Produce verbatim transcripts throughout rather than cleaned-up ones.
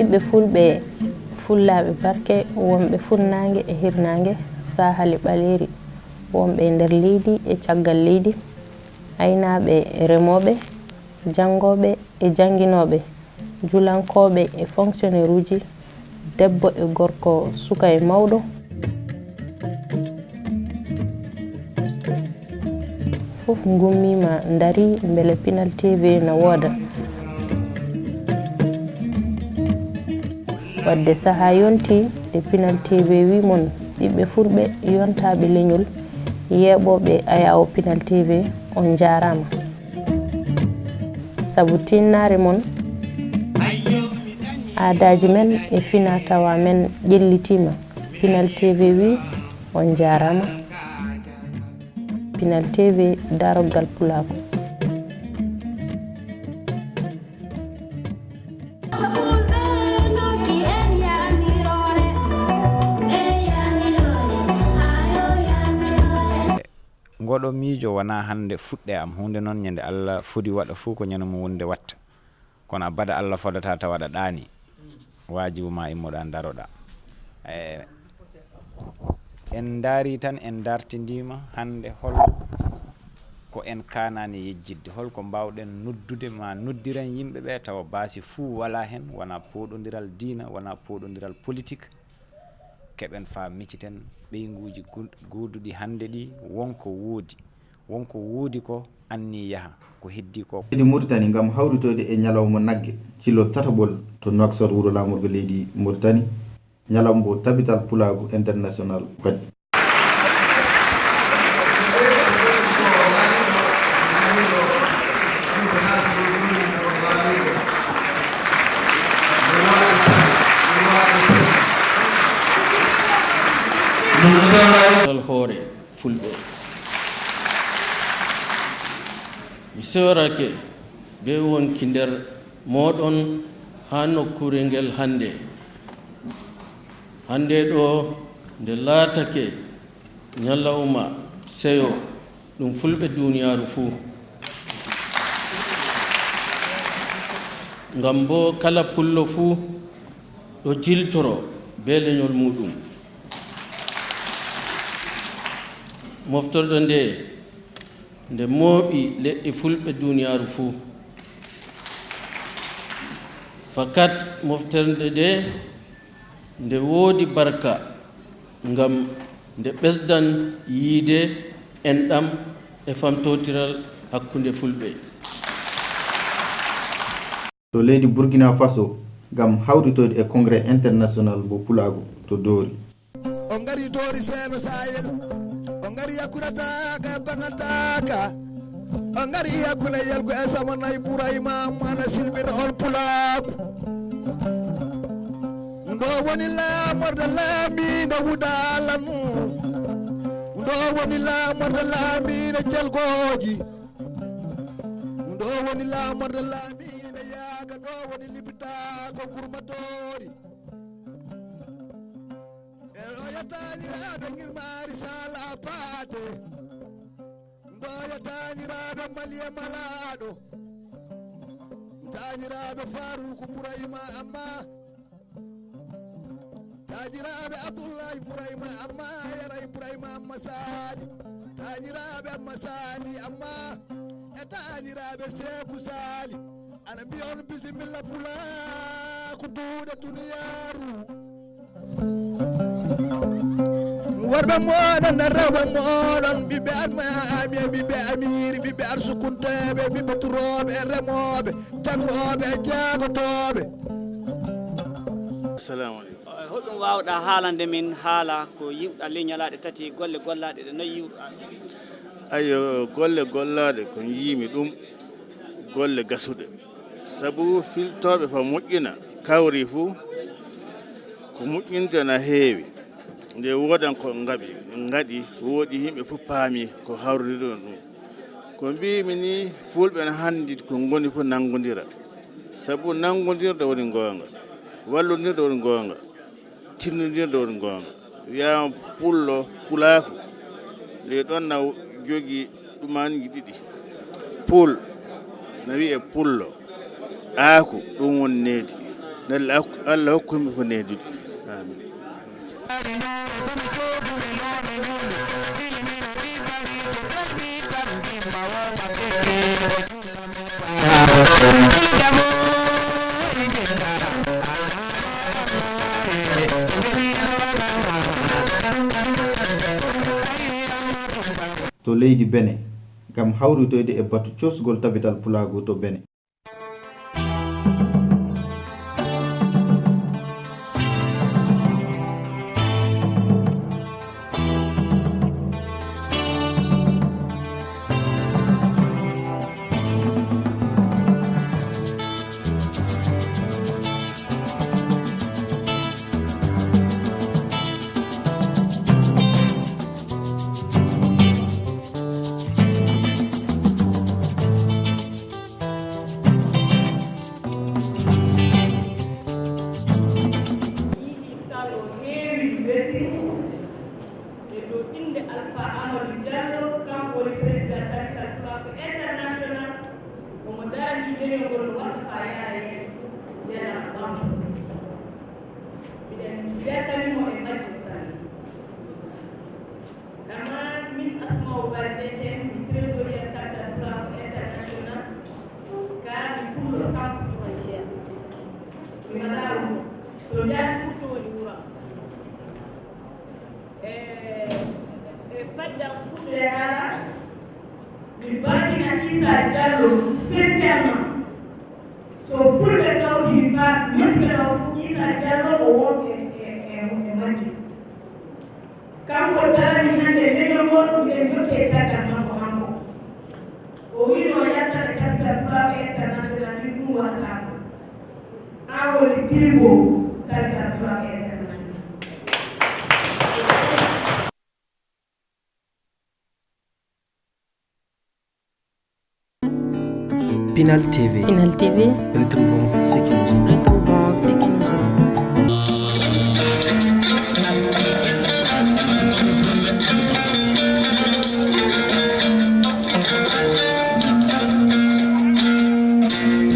Ɓiɓɓe Fulɓe, Fullaaɓe Barke, wonɓe Funnaange e Hirnaange, Saahali Ɓaleeri, wonɓe e nder leydi e caggal leydi, aynaaɓe e remooɓe, janngooɓe e jannginooɓe, julankooɓe e fonctionnaire uji, debbo e gorko, suka e mawɗo, fof ngummiima, ndarii mbele Pinal T V na wooda. Waɗde sahaa yontii, nde Pinal T V wii mon, ɓiɓɓe Fulɓe, yontaaɓe leñol, yeeɓooɓe ayaawo Pinal T V, on njaaraama. Sabu tiinnaare mon, aadaaji men e finaa-tawaa men ƴellitiima. Pinal T V wii, on njaaraama. Pinal T V, daaroggal Pulaaku. Ngoɗo miijo wonaa hannde fuɗɗe am, huunde noon ñande Allah fodi waɗa fuu ko ñande mum wonde watta. Kono abada Allah fodata tawa aɗa ɗaani. Waajibu ma immoɗaa ndaroɗaa. E, en ndaari tan, en ndartindiima hannde hol ko en kaanaani yejjitde, hol ko mbaawɗen noddude ma noddiren yimɓe ɓe tawa baasi fuu walaa heen, wonaa pooɗondiral diina, wonaa pooɗondiral politik. Keɓen faa miciten ɓeynguuji gu-, gooduɗi hannde ɗi, won ko woodi, won ko woodi ko annii yaha, ko heddii ko. Leydi Mauritanie ngam hawritoyde e ñalawma nagge, cilol tataɓol to Nouakchott, wuro laamorgo leydi Mauritanie, ñalawma mbo Tabital Pulaagu International waɗi. Hoore Fulɓe. Mi sewrake bee wonki nder mooɗon haa nokkuure ngel hannde. Hannde ɗo nde laatake ñalawma seyo ɗum Fulɓe duniyaaru fuu. Ngam boo kala Pullo fuu ɗo jiltoro bee leñol muuɗum. Moftorde nde nde mooɓi leƴƴi Fulɓe duniyaaru fuu. Fakat moftorde nde, nde woodi barka ngam nde ɓesdan yiide, enɗam e famtootiral hakkunde Fulɓe. To leydi Burkina Faso ngam hawritoyde e Congrès International mo Pulaagu to Doori. O ngari Doori seeno Sahel, o ngari hakkunde Taaka e Baŋal Taaka, o ngari hakkunde Yelgo e Samana Iburayma Mana silmina on Pulaagu. Ɗo woni laamorde laamiiɗo Wuda Alanu. Ɗo woni laamorde laamiiɗo Jelgooji. Ɗo woni laamorde laamiiɗo Yaaga. Ɗo woni Libitaako Gurmatori. E ɗo ya taaniraaɓe Ngirmaari Sala Paate. Ɗo ya taaniraaɓe Maliye Malaaɗo. Taaniraaɓe Faaruku Burayma Amma. Taaniraaɓe Abdullahi Burayma Amma, Yara Burayma Amma Saali. Taaniraaɓe Amma Saali Amma. E taaniraaɓe Seeku Saali. Ana mbiya on bisimilla Pulaaku duuɗe duniyaaru. Worɓe mooɗon e rewɓe mooɗon, ɓiɓɓe Almaami e ɓiɓɓe Amiiri, ɓiɓɓe Arsukunteeɓe, ɓiɓɓe turooɓe e remooɓe, janngooɓe e jaagotooɓe. Assalamu aleykum. Hoɗum waawɗaa haalande min haala ko yi'uɗaa ley ñalaaɗe tati, golle gollaaɗe ɗe, noy yi'uɗaa ɗum? Ayo, golle gollaaɗe ko njiimi ɗum, golle gasuɗe. Sabu filtooɓe faa moƴƴina kawri fuu, ko moƴƴinde na heewi. Nde woodan ko ngaɓi, ngaɗi, wooɗi yimɓe fof paami ko hawrondiri ɗum. Ko mbiimi ni, Fulɓe na hanndi ko ngoni fof nanngondira. Sabu nanngondirde woni ngoonga, wallondirde woni ngoonga, tinnondirde woni ngoonga. Wiyaama Pullo, Pulaaku, ley ɗoon na jogii ɗumanji ɗiɗi. Pul na wiyee Pullo, Aaku ɗum woni needi. Nde Allah hokku, Allah hokku yimɓe fof nehdude. Amin. To leydi Bene, ngam hawritoyde e batu cosgol tabital pulaagu to Bene. Yiɗi salo heewi weltini e dow innde Alpha Amadou Diallo, kanko woni président Tabital Pulaaku International. Omo darani leñol ngol no watta faa yaara yeeso fof, yana ɓamto. Miɗen weltanimo e majjum sanne. Kama min Asma'u Bari mbiyeten, mi trésorier Tabital Pulaaku International, kaa mi pullo sans frontière. Mi mbaɗaa wuro. To Njaañ Fuuta woni wuro am. E, e fadde am fuɗɗude haala, mi barkina Issa Diallo spécialement. So fulɓe kawti mi faat, yettuɓe ɗo fof, Issa Diallo o wonɓe e, e, e majjum. Kanko darani hannde leñol ngol, miɗen jokki e caggal makko hanko. O wiino o yaltat e Tabital Pulaaku International, min ɗum waɗataako. An woni pivot Tabital Pulaaku International. Pinal T V. Pinal T V. Retrouvons ce qui nous unit. Retrouvons ce qui nous unit.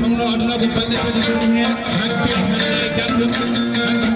Kono aduna ko balɗe tati woni heen, hanki, hannde e janngo, hanki.